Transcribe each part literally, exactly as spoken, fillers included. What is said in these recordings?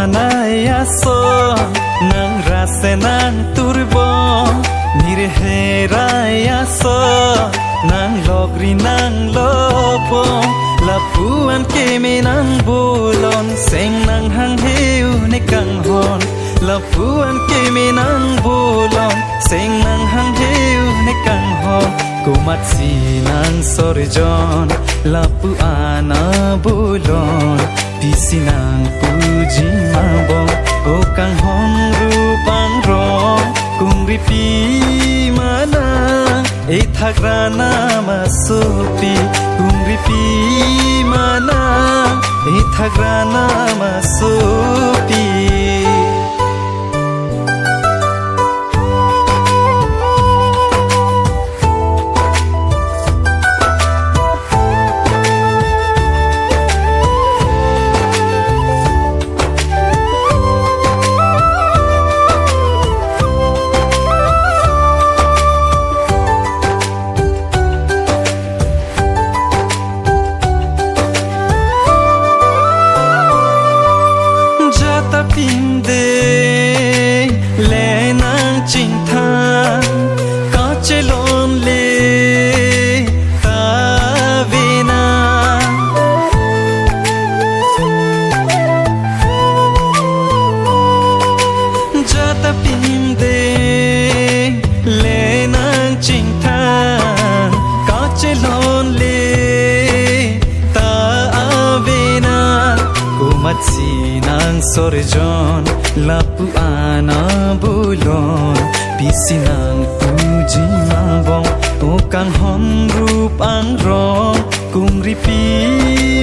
Nai ason, nang rase nang turbong, nirhe rai ason, nang lokri nang lobong, lapuan keme nang bolon, seng nang hanghe un-e kanghon, lapuan keme nang bolon, seng nang hanghe un-e kanghon, komatsi nang sorjon, lapuan abolon, pisi nang puji mabong, o kanghon rup angrong, kungripi ma nang, ethak ran amasopi, kungripi ma nang, ethak ran amasopi. Jatapin deng le nang chingthang, kachelonle ta ave nang. Jatapin deng le nang chingthang, kachelonle ta ave nang, komatsi nang sorjon, lapuan abolon, pisi nang puji mabong, o kanghon rup angrong, kungripi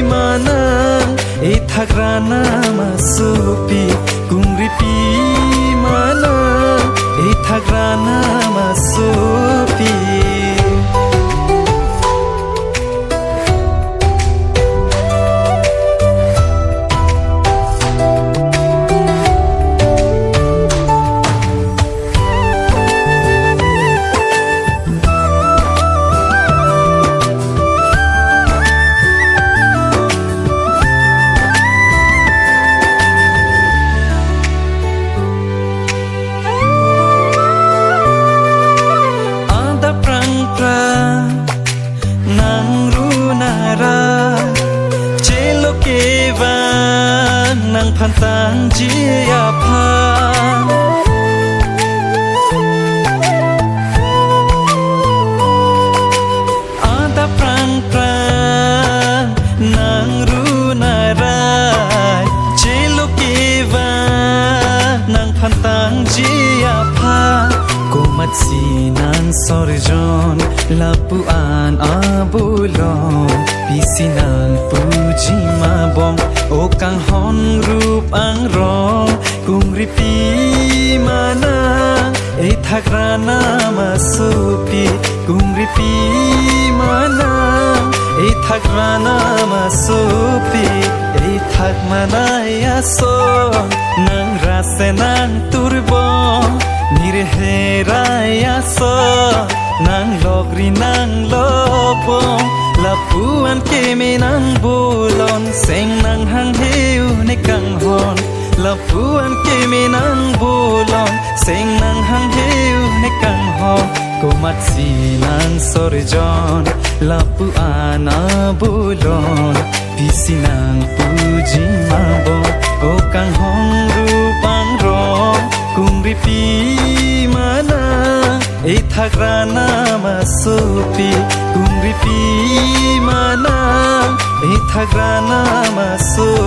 ma nang, ethak ran amasopi, kungripi ma nang, ethak ran amasopi. Adap prangpra nang runa ra, chelo kevang nangphan tangji aphan. Adap prangpra nang runa ra, chelo kevang nangphan tangji aphan, komatsi nang sorjon, lapuan abolon, pisi nang puji mabong, o kanghon rup angrong, kungripi ma nang, ethak ran amasopi, kungripi ma nang, ethak ran amasopi, ethak ma nai ason, nang rase nang turbong, nirhe rai ason, nang lokri nang lobong, lapuan keme nang bolon, seng nang hanghe un-e kanghon, lapuan keme nang bolon, seng nang hanghe un-e kanghon, komatsi nang sorjon, lapuan abolon, pisi nang puji mabong, o kanghon rup angrong, kungripi ma nang, ethak ran amasopi, kungripi ma nang, ethak ran amasopi.